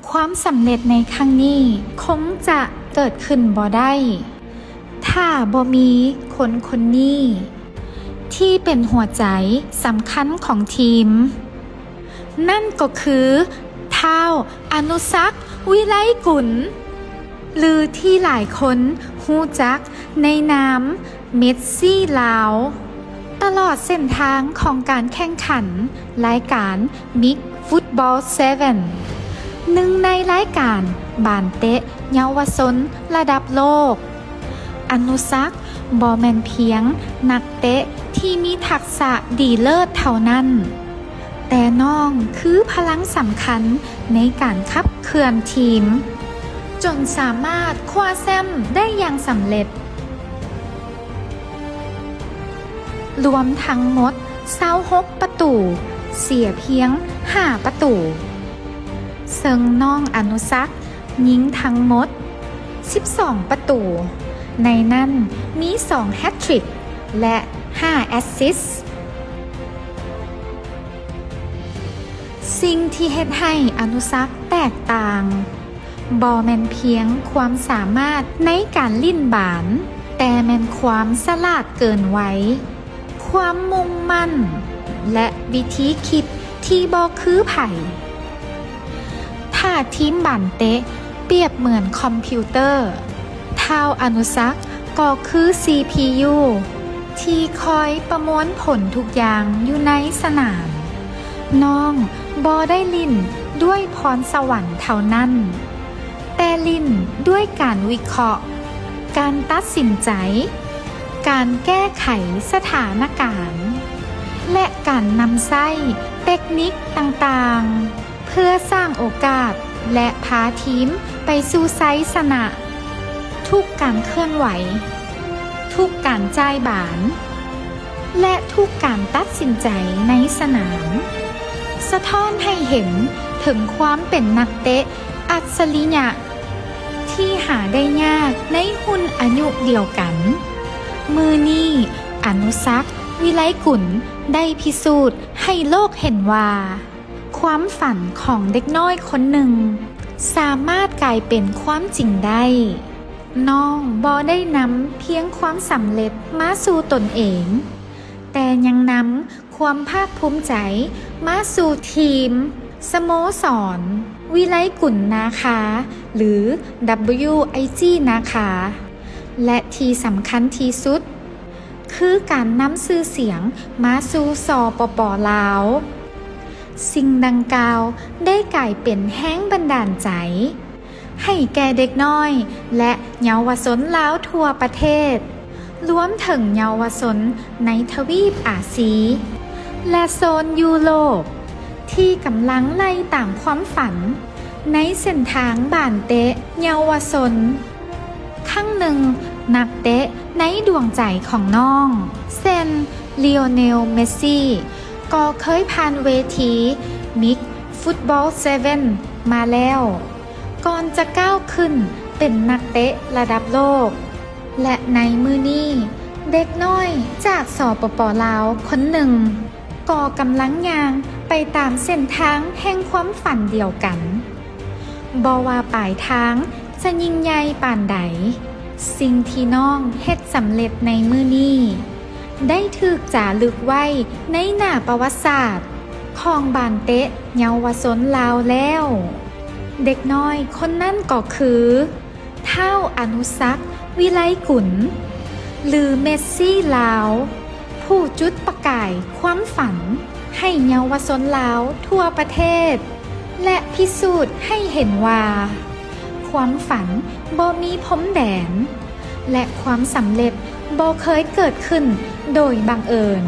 ຄວາມສຳເລັດໃນຄັ້ງນີ້ຄົງຈະເກີດຂຶ້ນບໍ່ໄດ້ ຖ້າບໍ່ມີຄົນຄົນນີ້ ທີ່ເປັນຫົວໃຈສຳຄັນຂອງທີມ. ນັ້ນກໍຄື ທ້າວ ອະນຸສັກ ວິໄລກຸນ ຫຼື ທີ່ຫຼາຍຄົນຮູ້ຈັກໃນນາມ ເມດຊີລາວ. ຕະຫຼອດເສັ້ນທາງຂອງການແຂ່ງຂັນລາຍການ Mixed Football Sevens ໜຶ່ງໃນລາຍການບານເຕະເຍົາວະຊົນລະດັບໂລກ, ອະນຸສັກບໍ່ແມ່ນພຽງນັກເຕະທີ່ມີທັກສະດີເລີດເທົ່ານັ້ນ, ແຕ່ນ້ອງຄືພະລັງສຳຄັນໃນການຂັບເຄື່ອນທີມ ຈົນສາມາດຄວ້າແຊ້ມໄດ້ຢ່າງສຳເລັດ. ລວມທັງໝົດຊາວຫົກປະຕູ, ເສຍພຽງຫ້າປະຕູ, ເຊິ່ງນ້ອງອະນຸສັກຍິງທັງໝົດສິບສອງປະຕູ, ໃນນັ້ນມີສອງແຮັດທຣິກ ແລະ ຫ້າແອັດຊິດ. ສິ່ງທີ່ເຮັດໃຫ້ອະນຸສັກແຕກຕ່າງ ບໍ່ແມ່ນພຽງຄວາມສາມາດໃນການຫຼິ້ນບານ, ແຕ່ແມ່ນຄວາມສະຫຼາດເກີນໄວ, ຄວາມມຸ່ງໝັ້ນ ແລະ ວິທີຄິດທີ່ບໍ່ຄືໃຜ. ຖ້າທີມບານເຕະປຽບເໝືອນຄອມພິວເຕີ, ທ້າວອະນຸສັກກໍຄືຊີພີຢູ ທີ່ຄອຍປະມວນຜົນທຸກຢ່າງຢູ່ໃນສະໜາມ. ນ້ອງບໍ່ໄດ້ຫຼິ້ນດ້ວຍພອນສະຫວັນເທົ່ານັ້ນ, ແຕ່ຫຼິ້ນດ້ວຍການວິເຄາະ, ການຕັດສິນໃຈ, ການແກ້ໄຂສະຖານະການ ແລະ ການນຳໃຊ້ເຕັກນິກຕ່າງໆ ເພື່ອສ້າງໂອກາດ ແລະ ພາທີມໄປສູ່ໄຊຊະນະ. ທຸກການເຄື່ອນໄຫວ, ທຸກການຈ່າຍບານ ແລະ ທຸກການຕັດສິນໃຈໃນສະໜາມ ສະທ້ອນໃຫ້ເຫັນເຖິງຄວາມເປັນນັກເຕະອັດສະລິຍະ ທີ່ຫາໄດ້ຍາກໃນຮຸ່ນອາຍຸດຽວກັນ. ມື້ນີ້ ອະນຸສັກ ວິໄລກຸນ ໄດ້ພິສູດໃຫ້ໂລກເຫັນວ່າ ຄວາມຝັນຂອງເດັກນ້ອຍຄົນໜຶ່ງ ສາມາດກາຍເປັນຄວາມຈິງໄດ້. ນ້ອງບໍ່ໄດ້ນຳພຽງຄວາມສຳເລັດມາສູ່ຕົນເອງ, ແຕ່ຍັງນຳຄວາມພາກພູມໃຈມາສູ່ທີມ, ສະໂມສອນ ວິໄລກຸນນາຄາ ຫຼື WIG ນາຄາ ແລະ ທີ່ສຳຄັນທີ່ສຸດ ຄືການນຳຊື່ສຽງມາສູ່ ສປປ ລາວ. ສິ່ງດັ່ງກ່າວໄດ້ກາຍເປັນແຮງບັນດານໃຈໃຫ້ແກ່ເດັກນ້ອຍ ແລະ ເຍົາວະຊົນລາວທົ່ວປະເທດ, ລວມເຖິງເຍົາວະຊົນໃນທະວີບອາຊີ ແລະ ໂຊນຢູໂຣບ ທີ່ກຳລັງໄລ່ຕາມຄວາມຝັນ ໃນເສັ້ນທາງບານເຕະເຍົາວະຊົນ. ຄັ້ງໜຶ່ງ, ນັກເຕະໃນດວງໃຈຂອງນ້ອງ ເຊັ່ນ ລີໂອເນລ ເມດຊີ ກໍເຄີຍຜ່ານເວທີ Mixed Football Sevens ມາແລ້ວ ກ່ອນຈະກ້າວຂຶ້ນເປັນນັກເຕະລະດັບໂລກ. ແລະ ໃນມື້ນີ້, ເດັກນ້ອຍຈາກ ສປປ ລາວ ຄົນໜຶ່ງ ກໍກຳລັງຍ່າງໄປຕາມເສັ້ນທາງແຫ່ງຄວາມຝັນດຽວກັນ. ບໍ່ວ່າປາຍທາງຈະຍິ່ງໃຫຍ່ປານໃດ, ສິ່ງທີ່ນ້ອງເຮັດສຳເລັດໃນມື້ນີ້ ໄດ້ຖືກຈາລຶກໄວ້ໃນໜ້າປະຫວັດສາດຂອງບານເຕະເຍົາວະຊົນລາວແລ້ວ. ເດັກນ້ອຍຄົນນັ້ນກໍຄື ທ້າວ ອະນຸສັກ ວິໄລກຸນ ຫຼື ເມດຊີລາວ ຜູ້ຈຸດປະກາຍຄວາມຝັນໃຫ້ເຍົາວະຊົນລາວທົ່ວປະເທດ ແລະ ພິສູດໃຫ້ເຫັນວ່າ ຄວາມຝັນບໍ່ມີພົມແດນ ແລະ ຄວາມສຳເລັດບໍ່ເຄີຍເກີດຂຶ້ນໂດຍບັງເອີນ.